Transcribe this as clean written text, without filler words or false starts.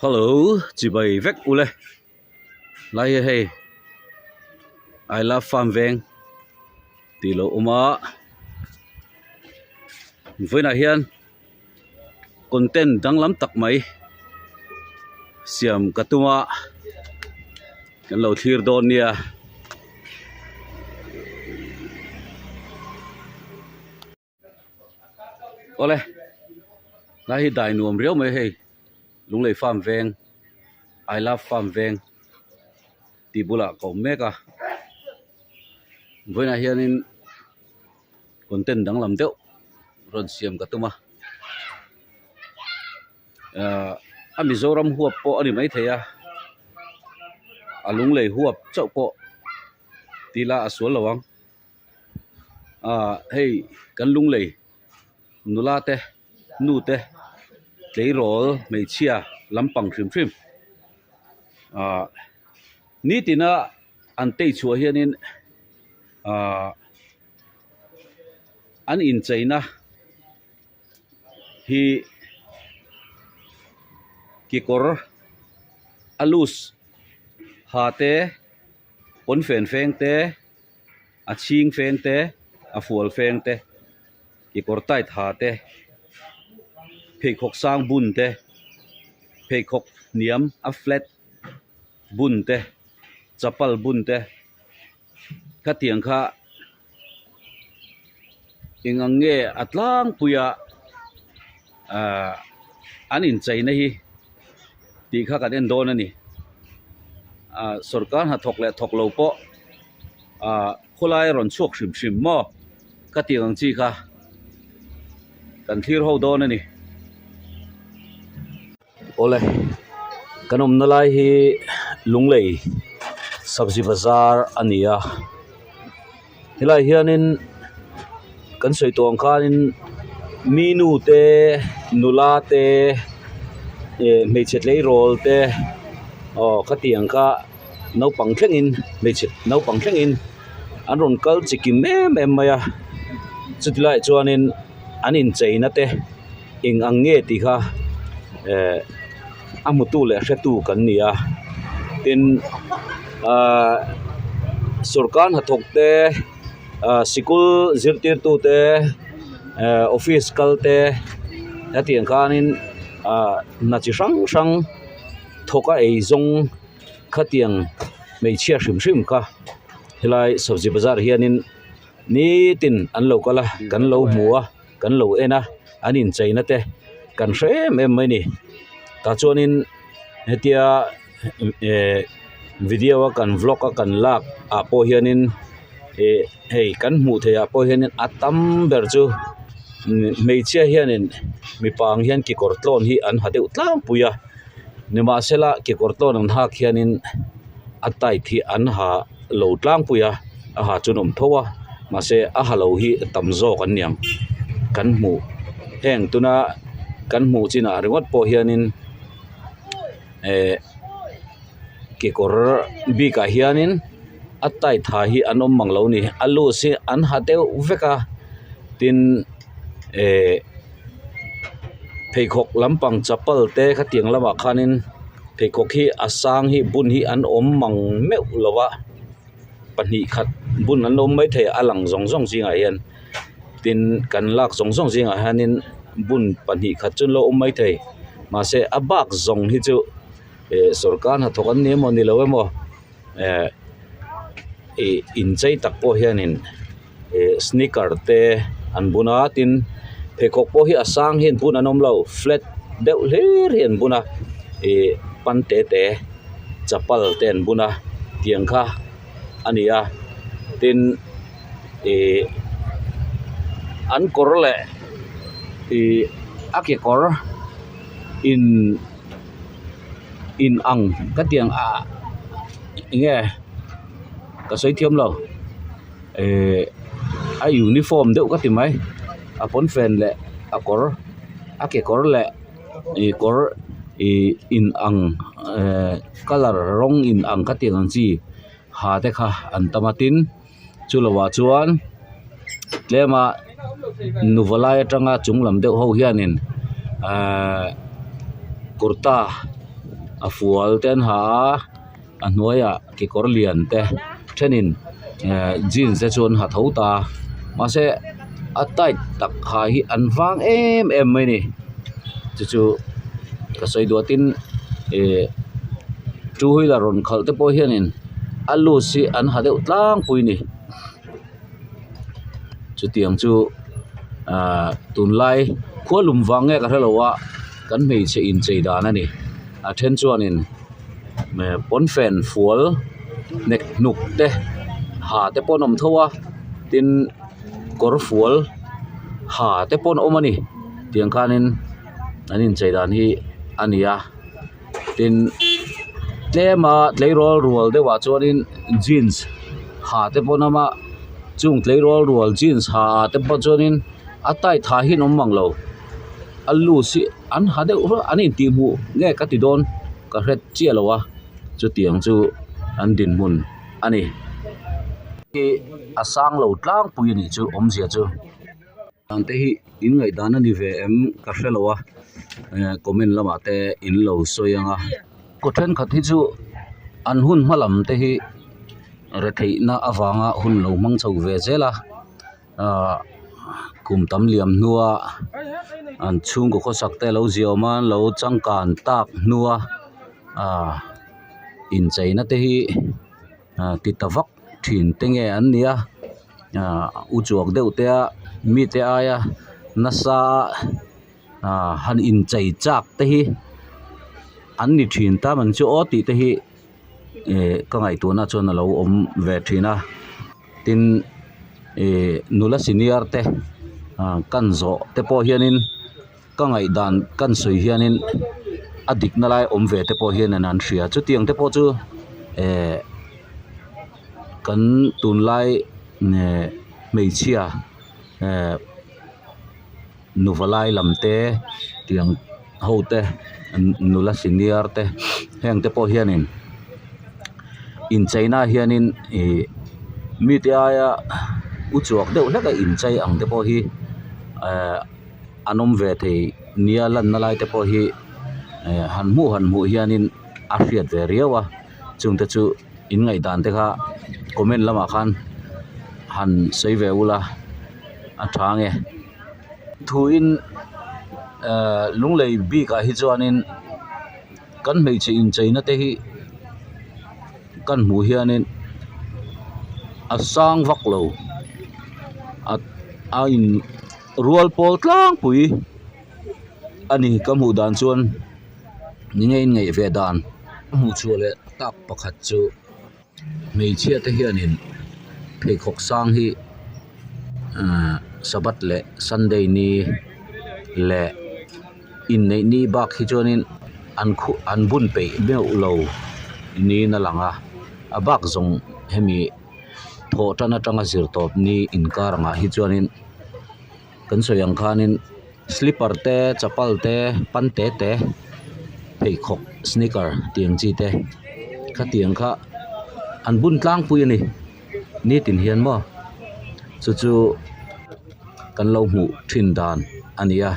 Hello chibai vek ule lai hi hei I love farm veng tih lo awm a vawiinah hian content danglam tak mai siam ka tum a kan lo thlir dawn nia. Awle lai hi dai nuam riau mai hei Lunglei farm veng I love farm veng tih bulah ka awm mek a vawiinah hianin content danglam deuh rawn siam ka tum a ahh a Mizoram huap pawh a ni maithei a a Lunglei huap chauh pawh tih lah a sual lo ang. Ahh hei kan lunglei nula te nu te tleirawl hmeichhia lampang hrim hrim ahh nitina an tei chhuah hianin ahh an incheina hi kekawr a loose ha te pawnfen feng te. A chhing feng te a fual feng te kekawr tight ha te pheikhawk sang bun te pheikhawk hniam a flat bun te chapal bun te khatiang kha eng ang nge a tlangpui a ahh an incheina hi tih kha kan en dawn a ni ah sawrkar hnathawk leh thawk lo pawh ah khawlai a rawn chhuak hrim hrim maw ka tih ang chi kha kan thlir ho dawn a ni. Awle kan awmna lai hi Lunglei sabzi bazar a ni a helaiah hianin kan sawi tawh ang khanin mi nu te nula te eh hmeichhe tleirawl te aw khatiang kha naupang thlengin hmeichhe naupang thlengin an rawn kal chi kim em em mai a chuti laiah chuanin an incheina te. Eng ang nge tih kha eh a hmutu leh hretu kan ni a tin ahh sawrkar hnathawk te ah sikul zirtirtu te eh office kal te hetiang khanin ah hna chi hrang hrang thawk a ei zawng khatiang hmeichhia hrim hrim kha helai sabzi bazar hianin nitin an lo kal a kan lo hmu a. Kan lo en a an incheina te kan hre em em mai a ni tah chuanin hetia eh video a kan vlog a kan lak ah pawh hianin ih hei kan hmuh theih ah pawh hianin a tam ber chu hmeichhia hianin mipa ang hian kekawr tlawn hi an ha deuh tlangpui a nimahsela kekawr tlawn an hak hianin a tight hi an ha lo tlangpui a a ha chu an awm tho a mahse a ha lo hi tam zawk an niang kan hmuh heng tuna kan hmuh chinah ringawt pawh hianin eh kekawr bikah hianin a tight ha hi an awm mang lo a ni a loose hi an ha deuh vek a tin eh pheikhawk lampang chapal te khatiang lamah khanin pheikhawk hi a sang hi bun hi an awm mang meuh lo a pahnih khat bun an awm maithei a lang zawng zawng zingah hian tin kan lak zawng zawng zingah hianin bun pahnih khat chu an lo awm maithei mahse a bak zawng hi chu eh sawrkar hnathawk an ni emaw ni lo emaw eh ih inchei tak pawh hianin eh sneaker te an bun a tin pheikhawk pawh hi a sang hi an bun an awm lo flat deuh hlir hi an bun a ih pan te te chapal te an bun a tiang kha a ni a tin ih an kawr leh ih a kekawr in in ang ka tiang ah eng nge ka sawi thiam lo. Ehh a uniform deuh ka ti mai a pawnfen leh a kawr a kekawr leh ih kawr ih in ang ehh colour rawng in ang ka tih ang chi ha te kha an tam a tin chu lovah chuan. Tlema nuva lai atanga chung lam deuh ho hianin ahh kurta a fual te an ha a a hnuaiah kekawr lian te thenin ehh jeans te chu an ha tho ta a mahse a tight tak ha hi an vang em em mai a ni chu chu ka sawi duah tin ihh two wheeler rawn khalh te pawh hianin a loose hi an ha deuh tlangpui a ni. Chutiang chu ahh tunlai khualum vang nge ka hrelo a kan hmeichhe inchei dan a ni a then chuanin pawnfen fual nek hnuk te ha te pawh an awm tho a tin kawr fual ha te pawh an awm a ni tiang khanin an inchei dan hi a ni a tin tlema tleirawl rual deuhah chuanin jeans ha te pawh an awm a chung tleirawl rual jeans ha ah te pawh chuanin a tight ha hi an awm mang lo a loose hi an ha deuh ruah an intih hmuh nge ka ti dawn ka hre chiah lo a chutiang chu an dinhmun a ni a sang lo tlangpui a nih chu awmzia chu. Dan te hi in ngaihdan a ni ve em ka hre lo a eh comment lamah te in lo sawi ang a kaw thenkhat hi chu an hun hma lam te hi retheihna avanga hun lo hmang chho ve zel a ahh kum tam liam hnua an chhungkaw khawsak te lo ziah awm a an lo changkan tak hnua ahh incheina te hi ah ti ta vak thin te nge an nih a ah u chuak deuh te a mite aia nasa ah han inchei chak te hi an ni thin ta man chu aw tih te hi eh ka ngaihtuahna chuan a lo awm ve thin a tin ih nula senior te ah kan zawh te pawh hianin. Ka ngaihdan kan sawi hianin a dikna lai awm ve te pawh hianin an hria chutiang te pawh chu eh kan tunlai eh hmeichhia eh nuva lai lam te tiang ho te nula senior te heng te pawh hianin incheina hianin ih mite aia u chuak deuh hlek a inchei ang te pawh hi eh. An awm ve thei nia lanna lai te pawh hi eh han hmuh han hmuh hianin a hriat ve riau a chungte chu in ngaihdan te kha comment lamah khan han sawi ve ula a tha ang e thuin eh lunglei bikah hi chuanin kan hmeichhe incheina te hi kan hmuh hianin a sang vak lo a a in. Rual pawl tlangpui a ni ka hmuh dan chuan ni nge in ngaih ve dan ka hmuh chhuah leh tak pakhat chu hmeichhia te hianin pheikhawk sang hi ahh sabbath leh sunday ni leh inneih ni bak hi chuanin an khuh an bun peih meuh lo niin a lang a a bak zawng hemi. Thawh tan atanga zir tawp ni inkar angah hi chuanin kan sawi ang khanin slipper te chapal te pan te te pheikhawk sneaker tih ang chi te khatiang kha an bun tlangpui a ni nitin hian maw chu chu kan lo hmuh thin dan a ni a.